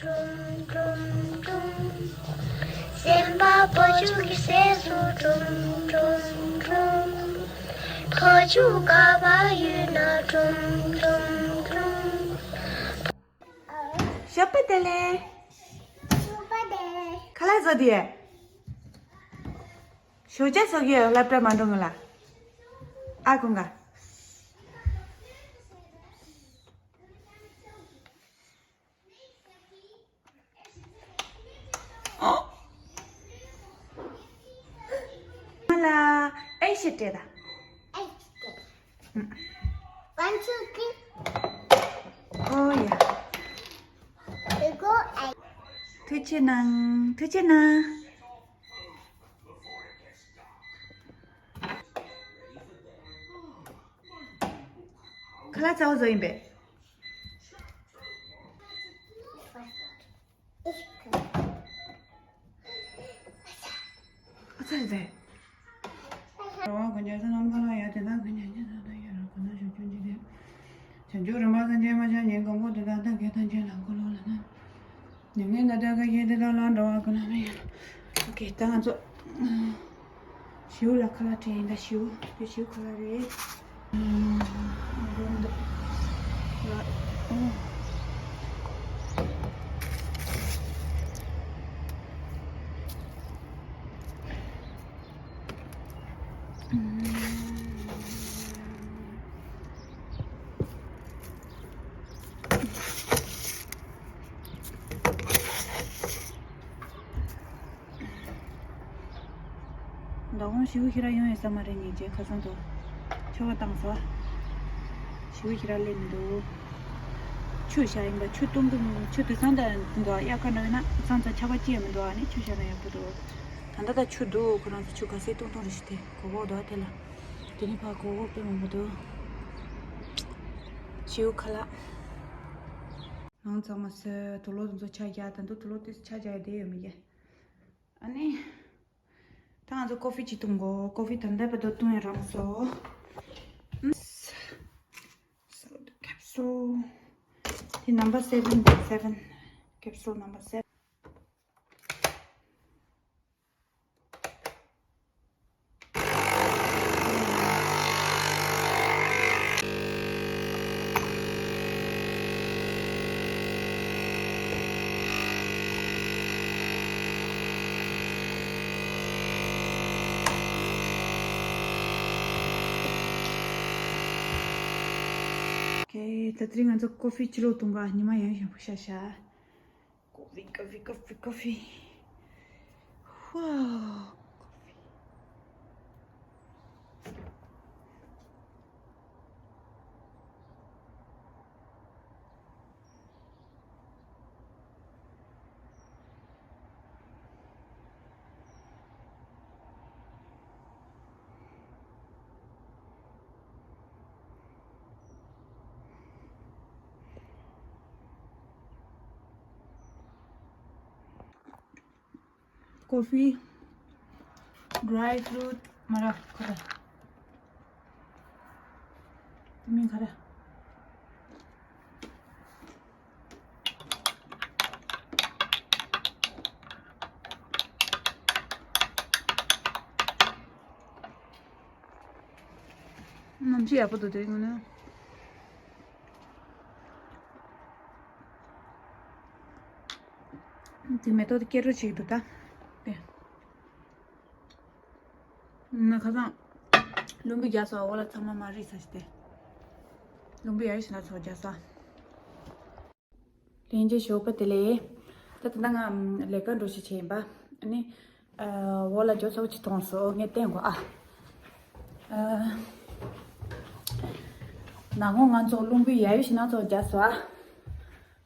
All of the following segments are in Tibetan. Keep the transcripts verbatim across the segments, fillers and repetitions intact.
ཀྲུམ་ཀྲུམ་ཀྲུམ། སེམས་པ་ཕོ་ཆུ་གི་སེམས་སུ་ཀྲུམ་ཀྲུམ་ཀྲུམ། ཕོ་ཆུ་ག་པར་ཡོད་ན་ཀྲུམ་ཀྲུམ་ཀྲུམ། ཞོགས་པ་བདེ་ལེགས། ཞོགས་པ་བདེ་ལེགས། ཁ་ལག་བཟོ་དུས། ཞོགས་ཇ་བཟོ་གི་ཡོད་ལབ་པ་མ་འགྲོ་ང་ལ། ཨ་ཁུ་འགའ། ང་ལ་ཨེ་ཤེ་སྤྲད་ད། One, two, three. ཨོ་ཡ། ཐུགས་རྗེ་གནང་། ཐུགས་རྗེ་གནང་། ཁ་ལག་ཚ་བོ་བཟོ་ཡིན་པས། ཨ་ཚ་རེད་པས། རང་དབང་དཀོན་མཆོག་བསོད་ནམས་གང་ལ་ཡང་དེ་དག་ཀུན་ཀྱང་ཉིད་དུ་ལྡན་ཡོད་རུང་ཁོ་ན་ཞུགས་ཀྱང་ཅི་སྟེ། བྱང་ཆུབ་རིམ་པ་སངས་རྒྱས་མ་ཆགས་ཉིད་གང་པོ་དེ་དག་བདག་གིས་ཐམས་ཅད་ལ་འཁོར་ལོ་ལ་ནི། མྱ་ངན་ལས་འདས་དགའ་བཞིའི་དེ་དག་ལ་འགྲོ་བ་ཀུན་ལ་མི་ཡང་། ཨོ་ཁེ། ད་ང་ཚོ་ཞེའུ་ལ་ཁ་ལག་སྤྲད་ཡིན། ད་ཞེའུ་དེ་ཞེའུ་ཁ་ལག་རེད། མདང་དགོང་ཞེའུ་ཞེ་དྲག་ཡོང་ཡོད་ས་མ་རེད། ཉིན་བྱེད་ཁ་སང་དུ་ཆར་པ་བཏང་སོང་། ཞེའུ་ཞེ་དྲག་སླེབས་མི་འདུག་ཆུ་བཞག་ཡིན་པ། ཆུ་བཏུང་གི་མི། ཆུ་དུས་སང་ད་འདུག་དབྱར་ཁ་འགྲོ་ཡིན་ན་མཚམས་མཚམས་ཆར་པ་ཅི་ཡང་མི་འདུག་ཨ་ནི་ཆུ་བཞག་ན་ཡག་པོ་འདུག་ད་ལྟ་ད་ཆུ་འདུག་ཁོ་རང་ཚོ་ཆུ་ག་ཚོད་བཏུང་བཏུང་རེད་ཤི་དེ་གོ་གོ་འདུག་དེ་ལ། དེ་ནི་ཕ་གོ་གོ་དཔེ་མང་པོ་འདུག་ཞེའུ་ཁ་ལག་ནང་ཚང་མ་སོས། དུག་ལོག་དེ་ཚོ་ཆ་རྒྱག་ད་འདུག་དུག་ལོག་དེ་ཚོ་ཆ་རྒྱག་ཡ་བསྡད་ཡོད་མི་རྒྱ། ཨ་ནི། ད་ང་ཚོ་ཀོ་ཧྥི་ཅིག་འཐུང་གོ་ཀོ་ཧྥི་ད་ལྟ་བར་དུ་འཐུང་ཡ་རང་སོ། ཀེབ་སུལ། དེ་number seven, seven. Capsule number seven. ཨོ་ཁེ། ད་དེ་རིང་ང་ཚོ་ཀོ་ཧྥི་ཕྱི་ལོགས་འཐུང་ག་ཉི་མ་ཡང་ཞིམ་པོ་ཤར་ཤག་ཀོ་ཧྥི། ཀོ་ཧྥི། ཀོ་ཧྥི། ཀོ་ཧྥི། ཝའོ། ཀོ་ཧྥི། ཀོ་ཧྥི། ཌ་རའི་ཕུ་རུཊ། མ་ར་ཁོ་ར། དེ་མིན་ཁ་ར། གནམ་གཤིས་ཡག་པོ་འདུག་དེ་རིང་ནི། དེ་མེ་ཏོག་དེ་སྐྱེ་འགྲོ་བྱེད་ཀྱི་འདུག་ད། དེ། ང་ཁ་སང་ལུམ་བི་རྒྱག་སོང་། འོག་ལ་ཚང་མ་མར་རིལ་ས་ཞིག་སྟེ། ལུམ་བི་ཡ་ཡི་ཞིག་ན་ཚོ་རྒྱག་སོང་། ལྷན་རྒྱས་ཞོགས་པ་བདེ་ལེགས། ད་ད་ལྟ་ང་ལས་ཀ་འགྲོ་ཞིག་བྱས་ཡིན་པ། ཨ་ནི། ཨ། འོག་ལ་ཇོ་ཚ་བོ་ཅིག་མཐོང་སོང་། ངས་བསྟན་དགོས་ཨ། ཨ། ནང་ངོ་ང་ཚོ་ལུམ་བི་ཡ་ཡི་ཞིག་ན་ཚོ་རྒྱག་སོང་ཨ།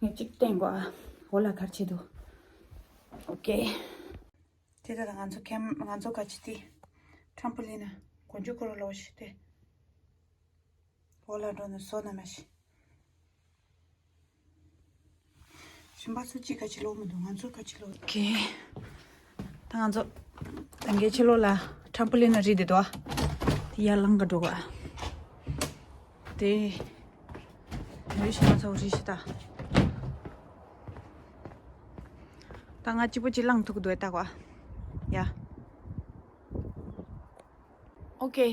ངས་གཅིག་བསྟན་དགོས་ཨ། འོག་ལ་གར་བྱེད་འདུག་ཨོ་ཁེ། དེ་ལྟར་ང་ཚོ་ཁེམ། ང་ཚོ་ག་ཅི་དེ། ཊམ་པོ་ལིན་ན་གོན་ཆུ་ཁོ་ར་ལོ་ཞིག་སྟེ། འོག་ལ་འགྲོ་ནས་སོ་ན་མ་ཤི། གཞན་པ་ཚོ་གཅིག་ག་ཅི་ལོ་མི་འདུག་ང་ཚོ་ག་ཅི་ལོ། ཨོ་ཁེ། ད་ང་ཚོ་ད་གའི་ཕྱི་ལོགས་ལ་ཊམ་པོ་ལིན་ན་རིལ་བསྡད་འདུག་ཨ། དེ་ཡར་ལངས་ག་འགྲོ་ག་ཨ། དེ། ཡོད་ཤི་ན་ཚ་བོ་རིལ་ཤི་ད། ང་གཅིག་པོ་གཅིག་བླངས་ཐུབ་འདུག་ད་ག་ཡ། ཨོ་ཀེ།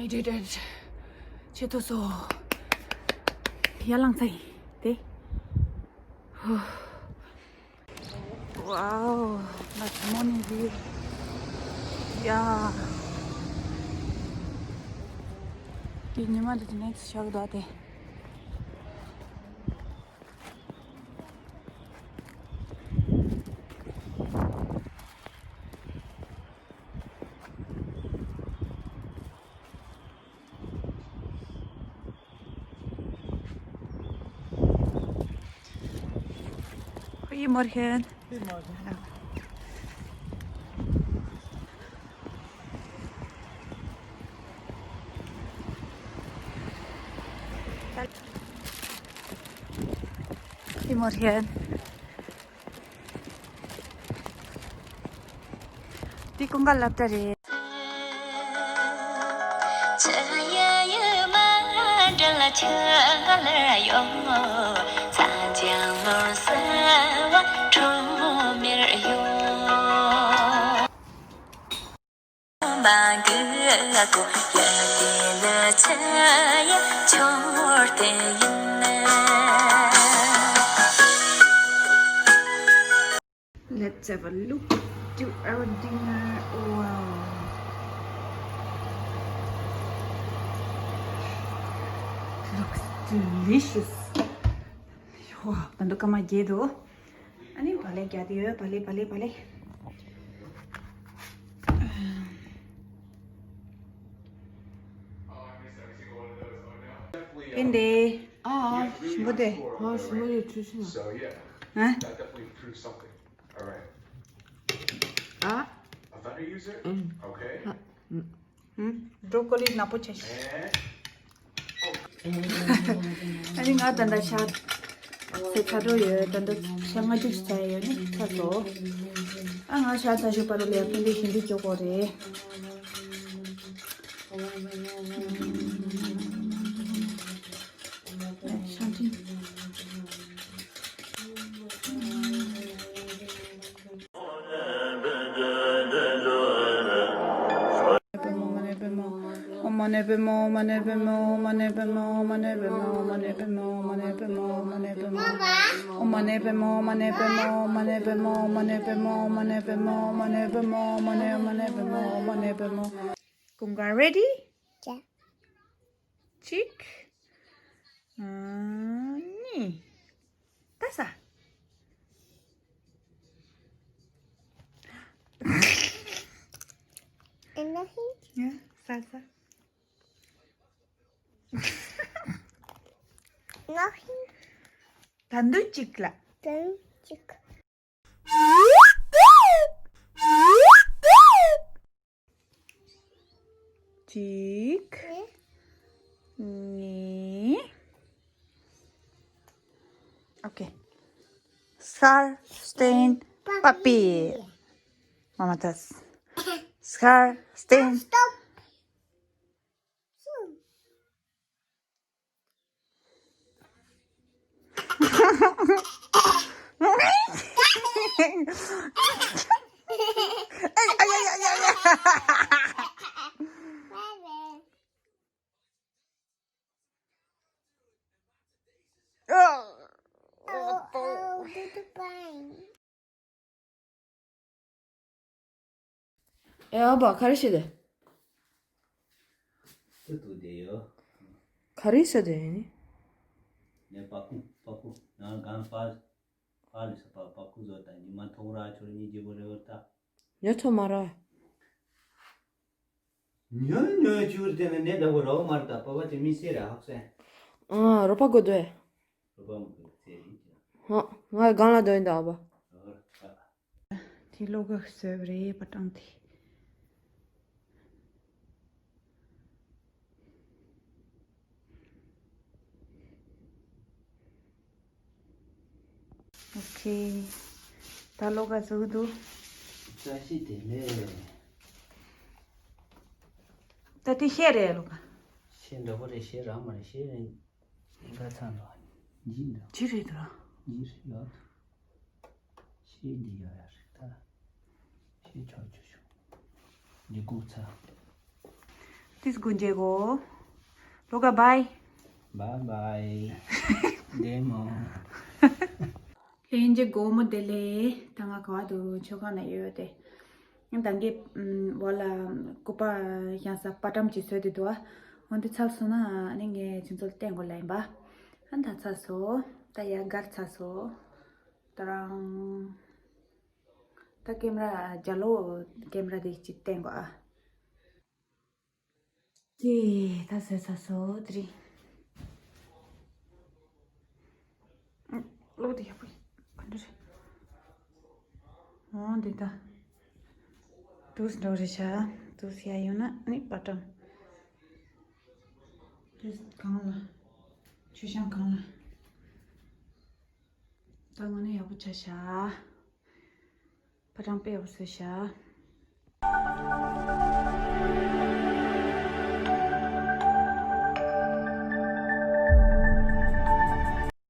I did it. ཆེ་ཐོ་སོ། ཡར་ལངས་ཚར་ཡིན་ཏེ། Wow, that's morning view. Yeah. ཀྱི་ཉི་མ་འདི་ནེགསི་ཤག་དོ་ཏེ། Goedemorgen. Goedemorgen. Goedemorgen. འདི་ཀུན་དགའ་སློབ་གྲྭ་རེད། Let's have a look to our dinner. Wow. Looks delicious. Wow, ད་འདུག་སྐར་མ་བརྒྱད་འདུག་ཨ་ནི་བག་ལེབ་རྒྱག་དེ་ཡོད། བག་ལེབ་བག་ལེབ་བག་ལེབ། ཕན་བདེ། ཨ་ཨ། ཞིམ་པོ་དེ། ཨ་ཞིམ་པོ་རེད། བཀྲ་ཤིས་ལགས། ཨ། ཨ། ཨ། ཨུམ། ཨ། ཨུམ། བྲོ་ཀོ་ལི་ནག་པོ་ཆེ་ཤི། ཨ་ནི་ང་ད་ལྟ་ཤ་ཚ་འགྲོ་ཡོད། ད་ལྟ་ཤ་ལྔ་བཅུ་ཅིག་ཚ་ཡོད་ནི་ཚ་སོ། ཨ་ང་ཤ་ཚ་ཞོ་པ་རོ་ལ་ཡ་ཕན་བདེ་ཞིམ་པོ་ཅོ་གོ་རེད། ཨ་ཤ་འདི། ཀུན་དགའ་ready? གཅིག་གཅིག་གཉིས། ད་ཟ། ཡ། ཟ་ཟ། ད་འདུག་གཅིག་ལ། ད་འདུག་གཅིག་གཅིག་གཉིས། ཨོ་ཀེ། Scar stain puppy. Mama tas. Scar stain. ཨེ་ཨ་བ་ག་རེ་བྱེད་དེ། ཏུ་ཏུ་དེ་ཡོ། ག་རེ་བྱེད་དེ་ཡིན། ནས་པ་ཀུ་པ་ཀུ་ནང་གང་པ་པ་ལི་ས་པ་པ་ཀུ་ཟོ་དང་ཉི་མ་ཐོང་ར་ཆོར་གཉིས་རྗེ་བོ་རེ་བར་ད། ཉོ་ཐོ་མ་ར། ཉོ་ཉོ་ཆུར་དེ་ནས་ནས་ད་བོ་རོ་མར་ད་པ་བ་དེ་མི་སེ་ར་ཧག་སེ། ཨ་རོ་པ་གོ་དོ། རོ་པ་མ་གོ་སེ་རི་ཅི། ཧོ། ང་སྒང་ལ་སྡོད་ཡིན་ད་ཨ་ཕ། དེ་ལོ་ག་བཟོས་པ་རེད་པ་ཊམ་དེ། ཨོ་ཁེ། ད་ལོ་ག་བཟོ་གི་འདུག་བཀྲ་ཤིས་བདེ་ལེགས། ད་དེ་ཤེལ་རེད་ལོ་ག་ཤེལ་འདྲ་པོ་རེད། ཤེལ་རང་མ་རེད། ཤེལ་རེད། ལིང་ག་ཚང་ར། འཇིག་འདྲ། ཇི་རེད་དོ། ཇི་རེད་ཡོད། ཤེལ་འདི་ཡོད་ཡ་རེད་ད། ཤེལ་ཆོག་ཆོག་ཆོག་འདི་སྒུག་ཚ། ཏིས་དགུན་འཇལ་གོ། ལོ་ག་བྷའི། བྷའི་བྷའི། བདེ་མོ། ལྷན་རྒྱས་དགོང་མོ་བདེ་ལེགས། ད་ང་ག་བ་འདུག་མཆོད་ཁང་ན་ཡོད་དེ། ད་གིན་ཨམ་འོག་ལ་སྐུ་པར་བཞེངས་ས་པར་ཊམ་ཅིག་བཟོས་ཏེ་འདུག་ཨ་འོ་འདི་ཚར་སོང་ན་ཨ་ནི་ངས་ཁྱེད་ཚོ་ལ་བསྟན་དགོས་ལ་ཡིན་པ། ཨ་ད་ཚར་སོང་། ད་ཡར་སྒར་ཚར་སོང་། ད་རང་། ད་ཀེམ་ར་རྒྱ་ལོ་ཀེམ་ར་དེ་ཅིག་བསྟན་དགོས་ཨ། ཀྱེ། ད་བཟོས་ཚར་སོང་དེ་རིང་། ཨ་ལོ་དེ་ཡག་པོ་ག་འདྲ་རེད། འོ་འདི་ད། དུས་འགྲོ་རེད་ཤག་དུས་ཡ་ཡོང་ན་ནི་པར་ཊམ། དུས་གང་ལ། མཆོད་བཤམས་གང་ལ། ད་དངོས་གནས་ཡག་པོ་ཆགས་ཤག་པར་ཊམ་དཔེ་ཡག་པོ་བཟོས་ཤག